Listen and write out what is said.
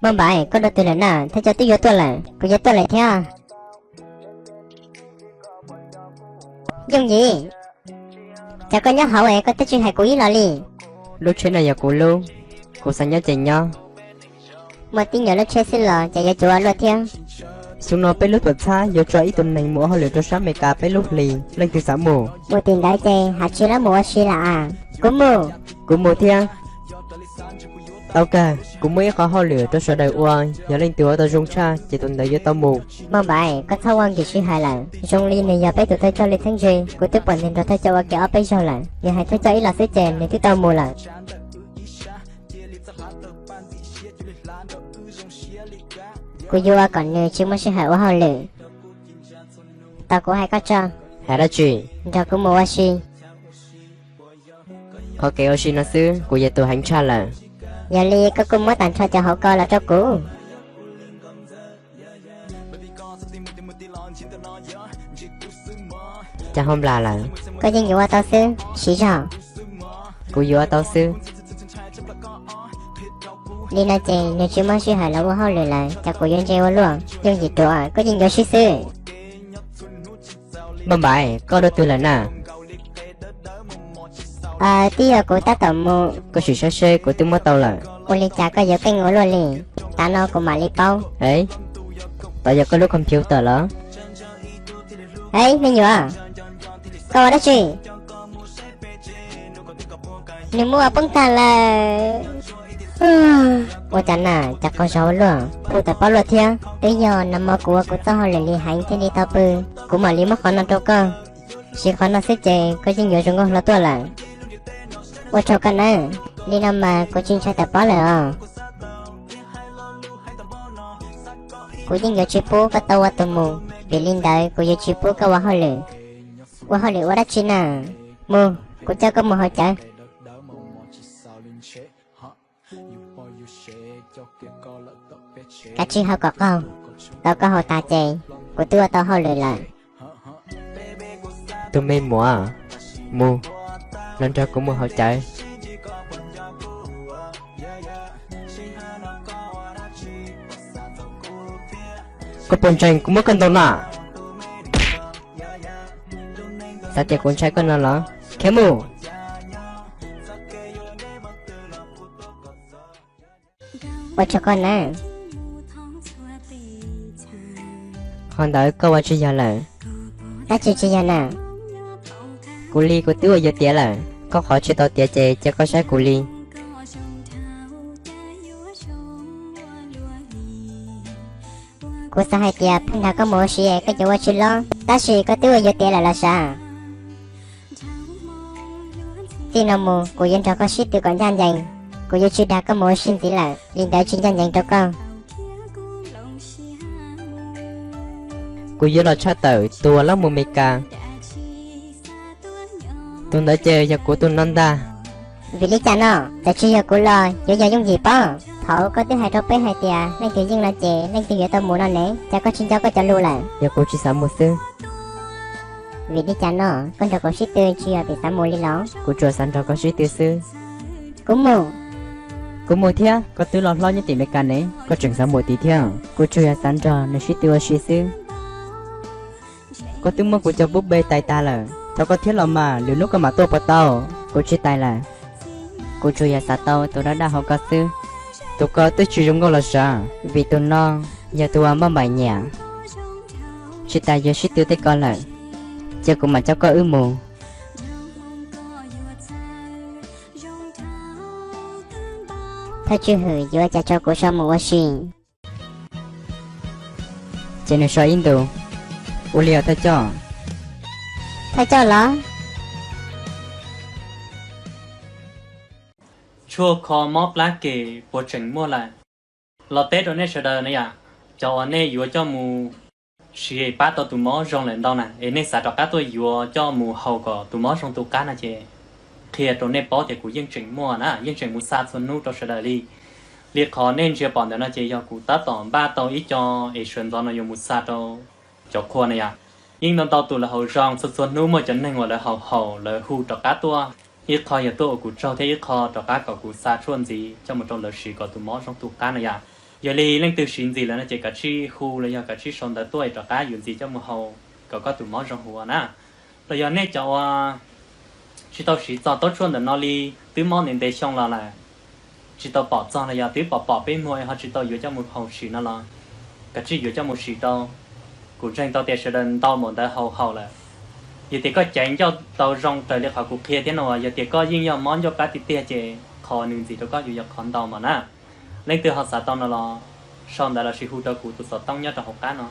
Maj Npaim, koj dua twg lawm na? Thawj coj twb yuav tuaj lawm, kuv yuav tuaj lawm thiab. Yooj Yim, cas koj nyob hauv es koj twb tsis hais kuv ib los li? Lub tsheb no yog kuv lub, kuv xav nyob ces nyob. Muaj tib nyuag lub tsheb xwb los cas yuav cuav ua luaj thiab. Xyoo no peb lub tuam txhab yuav tso ib tug neeg mus ua hauj lwm rau sab Amelikas peb lub hlis, leej twg xav mus? Mus tim ntawd ces haj tsis los mus ua si lawm as. Kuv mus. Kuv mus thiab. Tau kawg, kuv muaj ib qho hauj lwm rau sawv daws ua, yog leej twg ua tau zoo tshaj ces tus ntawd yuav tau mus. Maj Npaim, koj txhob ua nkim sij hawm lawm, zoo li nws yog peb tus thawj coj li txheeb ze, kuv twb pom nws nrog thawj coj ua ke ob peb zaug lawm, nws hais thawj coj ib los xwb ces nws twb tau mus lawm. Kuv yuav ua kom nws tsis muaj sij hawm ua hauj lwm. Tau kuv hais koj tso. Hais dab tsi? Nrog kuv mus ua si. Qhov kev ua si no xwb kuv yog tus heev tshaj lawm. Yog li koj kuj muab tag nrho cov hauv ko los rau kuv. Cas ho nplas lawm? Koj yeej yuav ua tau xwb, siv zog. Kuv yuav ua tau xwb. Li no ces nws tsis muaj sij hawm los ua hauj lwm lawm, cas kuv yuav ntse ua luaj. Yooj Yim Ruam, koj yeej yuav sib xwb. Maj Npaim, koj dua twg lawm na? Twb yog kuv tab tom mus. Koj sim saib seb, kuv twb muab tau lawm. Ua li cas koj yuav keej ua luaj li? Tav no kuv mam li paub. Ev, tod yog koj lub computer los? Ev, me nyuam, koj ua dab tsi? Nws muab ua poob tag lawm. Ua cas na, cas qaug zog ua luaj, hu tawm pob luaj thiab. Twb yog nag hmo kuv ua kuv txoj hauj lwm li heev thiaj li tau pw. Kuv mam li muab qhov no rau koj, siv qhov no xwb ces koj yeej yuav zoo nkauj hlo tuaj lawm. Ua tsaug koj nawb, li no mas kuv tsis ntshai tawm pob lawm os. Kuv yeej yuav tsis pub koj tau ua tus mus, vim li ntawd kuv yuav tsis pub koj ua hauj lwm. Ua hauj lwm ua dab tsi na? Mus, kuv coj koj mus haus cawv. Kav tsij haus kom qaug, tau koj haus tas ces kuv twb ua tau hauj lwm lawm. Tus me muam, mus, los nrog kuv mus haus cawv. Koj puas ntseeg kuv muab koj ntaus na? Xav tias kuv ntshai koj no los? Khiav mus! Ua tsaug koj na. Qhov ntawd koj ua tsis yog lawm. Dab tsi tsis yog na? Kuv li kuv twb ua yuav tiav lawm, koj qhov tsis tau tiav ces cia koj saib kuv li. Kuv xav hais tias pheej nrog koj mus ua si koj yuav ua tsis lob, tab sis koj twb ua yuav tiav lawm los sav. Txij no mus kuv yuav nrog koj sib tw kom ncaj ncees, kuv yuav tsis dag koj mus ua si ntxiv lawm, li ntawd tsis ncaj ncees rau koj. Kuv yuav los tshaj tawm tus uas lab mus Meskas, tus ntawd ces yog kuv tus no ntag. Vim li cas no? Txawm tsis yog kuv los yuav yog Yooj Yim pob. Thaum koj twb hais rau peb hais tias leej twg yeej no ces leej twg yuav tau mus no ne, cas koj tsis nco koj cov lus lawm? Yog kuv tsis xav mus xwb. Vim li cas no? Koj nrog kuv sib tw tsis yog vim xav mus li los? Kuv tsuas xav nrog koj sib tw xwb. Kuv mus. Kuv mus thiab, koj twb los hlob nyob tim Meskas ne, koj tseem xav mus tid thiab? Kuv tsuas yog xav nrog nws sib tw ua si xwb. Koj twb muab kuv cov bub pe tais tag lawm, thov koj thiab los mas, lwm hnub koj mam tuaj puas tau? Kuv tsis tais lawm. Kuv tsuas yog xav tau tus dab dab hauv ko xwb. Tus ko twb tsis zoo nkauj los sav, vim tus no yog tus uas Maj Npaim nyiam. Tsis tas yuav sib tw tej ko lawm, cia kuv mam coj koj wb mus. Thawj tswj hwm yuav cas tso kuv so mus ua si? Ces nws so ib ntus. Ua li os thawj coj. Thawj coj los? Tshuaj kho mob plab kem puas tseem muaj lawm? Los teb rau nej sawv daws na yom, cov uas nej yuav coj mus siv pab tau tus mob zoo lawm ntau na, es nej xav rov qab tuaj yuav coj mus haus kom tus mob zoo tu qab no ces qhia rau nej paub tias kuv yeej tseem muaj na, yeej tseem mus xa txhua hnub rau sawv daws li. Li qhov nej ntsia pom ntawm no ces yog kuv tab tom npaj tau ib co es sawv ntxov no yuav mus xa rau cov qhua na yom. Yeej ntau ntau tus lawv haus zoo, txhua txhua hnub muaj cov neeg uas lawv haus haus lawv hu rov qab tuaj. Ib qho yog tuaj ua kuv tsaug thiab ib qho rov qab kom kuv xa tshuaj ntxiv coj mus rau lawv siv kom tus mob zoo tu qab na yom. Yog li leej twg siv ntxiv lawm no ces kav tsij hu los yog kav tsij sau ntawv tuaj rov qab yuav ntxiv coj mus haus kom koj tus mob zoo huv na. Los yog nej cov uas tsis tau siv txog taub tshuaj ntawm no li, twb mob ntev ntev xyoo los lawm, tsis tau pom txog los yog twb pom pom peb muag ho tsis tau yuav coj mus haus siv no los kav tsij yuav coj mus siv rau. Kuv ntseeg tau tias sawv daws ntau npaum ntawd haus haus lawm. Yog tias koj caiv ncauj tau zoo raws li qhov kuv qhia thiab no, yog tias koj yeej yog mob ncauj plab tiag tiag ces qhov nws ntxiv rau koj yuav yog qhov ntau mas na. Leej twg ho xav tau no los sau ntawv los sis hu rau kuv tus xov tooj nyob rau hauv qab no.